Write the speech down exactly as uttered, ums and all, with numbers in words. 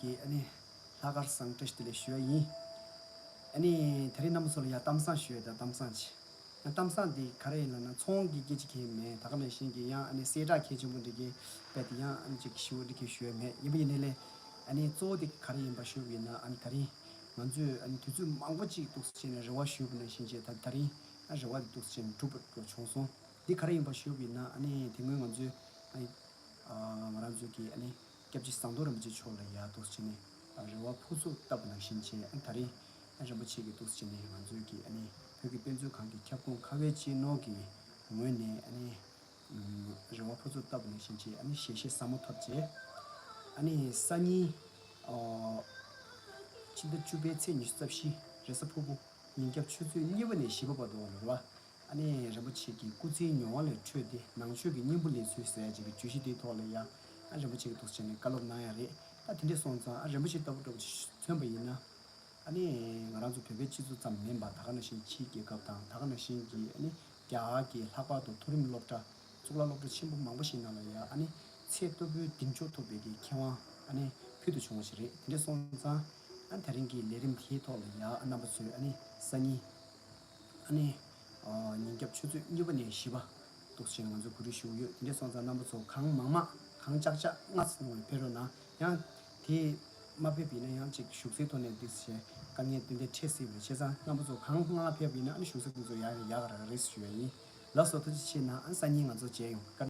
གི་ཨ་ནི་ལྷག་དཀར་བཟང་བཀྲ་ཤིས་བདེ་ལེགས་ཞུ་ཡ་ཡིན། ཨ་ནི་དེ་རིང་རྣམ་པ་ཚོ་ལ་ཡ་གཏམ་བཟང་ཞུ་ཡ་དང་། གཏམ་བཟང་ཅིག་གཏམ་བཟང་འདི་ག་རེ་ཡིན་ལབ་ན། ཚོང་གི་སྐད་ཆ་གང་ཡང་མེད། ད་ག་ནང་བཞིན་གྱི་ཡང་ཨ་ནི་གསལ་བསྒྲགས་གལ་ཆེན་པོ་འདི་གའི་དཔེ་དེ་ཡང་ཨ་ནི་ཅིག་ཞུ་འདི་གའི་ཞུ་ཡ་མེད། ཡིན་པ་ཡིན་ནའི་ལས་ཨ་ནི་གཙོ་བོ་དེ་ག་རེ་ཡིན་པ་ཞུ་བ་ཡིན་ན། ཨ་ནི་དེ་རིང་ང་ཚོས་ཨ་ནི་དུས་ཚོད་མང་པོ་ཅིག་འདུག་སེ་བྱས་ནས་རེ་བ་ཞུས་པ་ནང་བཞིན་བྱས། ད་དེ་རིང་ཨ་རེ་བ་འདི་འདུག་སེ་བྱས་ནས་གྲུབ་པ་འགྲོ་བྱུང་སོང་། འདི་ག་རེ་ཡིན་པ་ཞུ་བ་ཡིན་ན། ཨ་ནི་དེ་སྔོན་ང་ཚོས་ཨ་ནི་ཨ་ང་རང་ཚོ་གི་ཨ་ནི་སྐྱབས་རྗེ་ཟམ་གདོང་རིན་པོ་ཆེ་མཆོག་ལ་ཡ་འདུག་སེ་བྱས་ནས་ཨ་རེ་བ་ཕུར་ཚུགས་བཏབ་པ་ནང་བཞིན་བྱས། ཨ་ནི་དེ་རིང་ཨ་རིན་པོ་ཆེ་གིས་འདུག་སེ་བྱས་ནས་ང་ཚོའི་གི་ཨ་ནི་བོད་ཀྱི་དཔེ་མཛོད་ཁང་གི་ཁྱབ་ཁོངས་ཁ་བའི་སྤྱི་ནོར་གྱི་ངོས་ནས་ཨ་ནི་ཨུམ་རེ་བ་ཕུར་ཚུགས་བཏབ་པ་ནང་བཞིན་བྱས། ཨ་ནི་ཞལ་བཞེས་ཟབ་མོ་ཐོབ་བྱས། ཨ་ནི་སང་ཉིན་ཨོ་ཕྱི་ཟླ་བཅུ་པའི་ཚེས་ཉི་ཤུ་རྩ་བཞི་རེས་གཟའ་ཕུར་བུ་ཉིན་རྒྱབ་ཆུ་ཚོད་གཉིས་པ་ནས་བཞི་པ་བར་དུ་ལ་རེད་བ། ཨ་ནི་རིན་པོ་ཆེ་གི་སྐུ་ཚེའི་མྱོང་བ་ལས་འཕྲོས་ཏེ་ནང་ཆོས་ཀྱི་སྙིང་པོ་ལེན་ཚུལ་ཟེར་ཡ་ཅིག་གི་བརྗོད་གཞི་དེའི་ཐོག་ལ་ཡ་ཨ་རིན་པོ་ཆེ་གིས་འདུག་སེ་བྱས་ནས་བཀའ་སློབ་གནང་ཡ་རེད། ད་དེ་འདྲ་སོང་ཙང་ཨ་རིན་པོ་ཆེ་ལྟ་བུ་འདྲ་བོ་ཅིག་མཚོན་པ་ཡིན་ན། ཨ་ནི་ང་རང་ཚོ་བོད་པའི་སྤྱི་ཚོགས་ཙམ་མིན་པ། ད་ག་ནང་བཞིན་ཕྱིའི་རྒྱལ་ཁབ་དང་། ད་ག་ནང་བཞིན་གྱི་ཨ་ནི་རྒྱ་གར་གྱི་ལྷག་པར་དུ་མཐོ་རིམ་སློབ་གྲྭ། གཙུག་ལག་སློབ་གྲྭ་ཆེན་པོ་མང་པོ་ཞིག་ནང་ལ་ཡ་ཨ་ནི་ཚད་མཐོ་པོའི་གདེང་འཇོག་ཐོབ་པའི་གི་མཁས་དབང་ཨ་ནི་ཕུལ་དུ་བྱུང་བ་ཞིག་རེད། དེ་འདྲ་སོང་ཙང་ཨ་ནི་དེ་རིང་གི་ལས་རིམ་དེའི་ཐོག་ལ་ཡ་ཨ་རྣམ་པ་ཚོས་ཨ་ནི་སང་ཉིན་ཨ་ནི་ཨ་ཉིན་རྒྱབ་ཆུ་ཚོད་གཉིས་པ་ནས་བཞི་པ་འདུག་སེ་བྱས་ནས་ང་ཚོས་གོ་སྒྲིག་ཞུ་གི་ཡོད། དེ་འདྲ་སོང་ཙང་རྣམ་པ་ཚོ་གང་མང་མང་གང་ལྕགས་ལྕགས་སྔ་ཙམ་ནས་ཕེབས་རོགས་གནང་། ཡང་དེ་མ་ཕེབས་པ་ཡིན་ན་ཡང་ཅིག་བཞུགས་སའི་ཐོག་ནས་འདུག་སེ་དཀའ་ངལ་ཏན་ཏན་འཕྲད་སྲིད་པ་རེད། བྱས་ཙང་རྣམ་པ་ཚོ་གང་སྔ་ཕེབས་པ་ཡིན་ན་ཨ་ནི་བཞུགས་ས་ཁོང་ཚོ་ཡག་ཡག་རག་རེད་ཞུ་ཡ་ཡིན། ལགས་སོ། ཐུགས་རྗེ་ཆེ་གནང་། ཨ་ནི་སང་ཉིན་ང་ཚོ་མཇལ་ཡོང་། བཀའ་